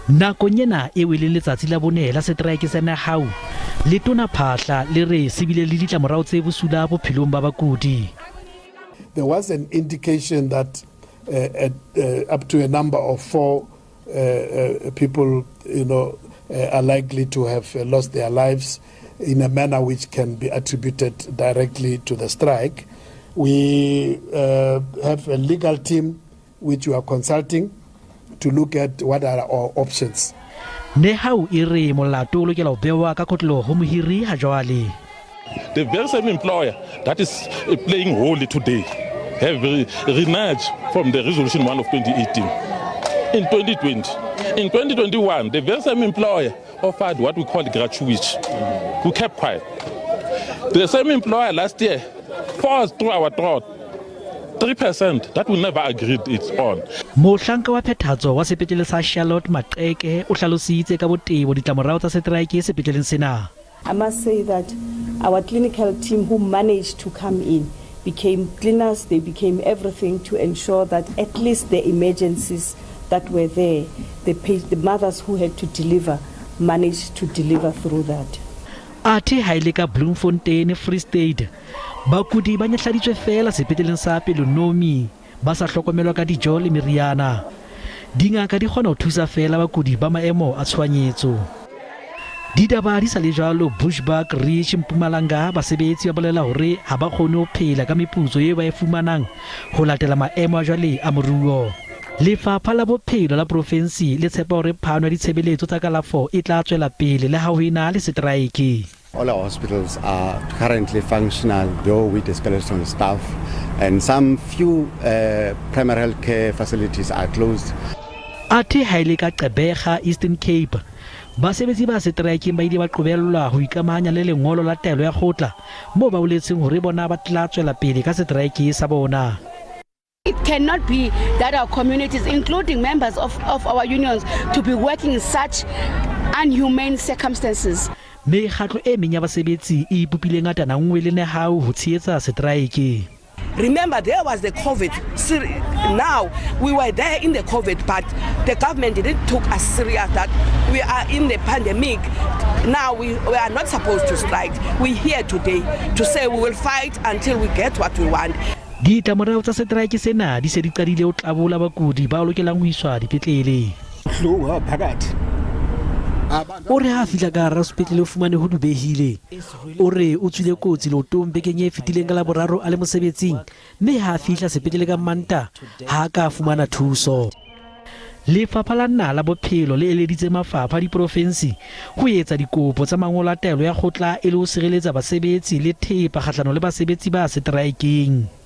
Nakong ena eo e leng letsatsi la bone la seteraeke sa Nehau, Letona Phaahla le re se bile le ditlamorao tse bosula bophelong ba bakudi. There was an indication that at, up to a number of four people, are likely to have lost their lives in a manner which can be attributed directly to the strike. We have a legal team which we are consulting to look at what are our options. Nehau e re molato o lokela ho bewa ka kotloloho ho mohiri ha jwale. The very same employer that is playing holy today have reneged from the resolution 1 of 2018. In 2020. In 2021, the very same employer offered what we call gratuity. We kept quiet. The same employer last year forced through our throat 3% that we never agreed it on. Mohlanka wa phethahatso wa sepetlele sa Charlotte Maxeke o hlalositse ka botebo ditlamorao tsa seteraeke sepetleleng sena. I must say that our clinical team who managed to come in became cleaners, they became everything to ensure that at least the emergencies that were there, the mothers who had to deliver, managed to deliver through that. Athe ha ile ka Bloemfontein, Free State, bakudi ba nyahladitswe feela sepetleleng sa Pelonomi, ba sa hlokomelwa ka dijo le meriana. Dingaka di kgona ho thusa feela bakudi ba maemo a tshohanyetso. Ditaba di sa le jwalo Bushbuckridge, Mpumalanga, basebetsi ba bolela hore ha ba kgone ho phela ka meputso eo ba e fumanang ho latela maemo a jwale a moruo. Lefapha la Bophelo la profinsi le tshepa hore phano ya ditshebeletso tsa kalafo e tla tswela pele le ha ho ena le seteraeke. All our hospitals are currently functional, though with a skeleton staff, and some few primary health care facilities are closed. Athe ha ile ka Gqeberha, Eastern Cape, basebetsi ba seteraekeng ba ile ba qobellwa ho ikamahanya le lengolo la taelo ya kgotla moo ba boletseng hore bona ba tla tswela pele ka seteraeke sa bona. It cannot be that our communities, including members of our unions, to be working in such unhumane circumstances. Mekgatlo e meng ya basebetsi e ipopile ngatana nngwe le Nehau ho tshehetsa seteraeke. Remember, there was the COVID. Now, we were there in the COVID, but the government didn't took us serious that we are in the pandemic. Now, we are not supposed to strike. We're here today to say we will fight until we get what we want. Ditlamorao tsa seteraeke sena di se di qadile ho tlabola bakudi ba lokelang ho iswa dipetlele. O re ha a fihla ka hara sepetlele o fumane ho dubehile. O re o tswile kotsi leotong bekeng e fetileng ka Laboraro a le mosebetsing, mme ha a fihla sepetlele ka Mantaha ha a ka a fumana thuso. Lefapha la Naha la Bophelo le eleditse mafapha a diprofensi ho etsa dikopo tsa mangolo a taelo ya kgotla e le ho sireletsa basebetsi le thepa kgahlano le basebetsi ba seteraekeng.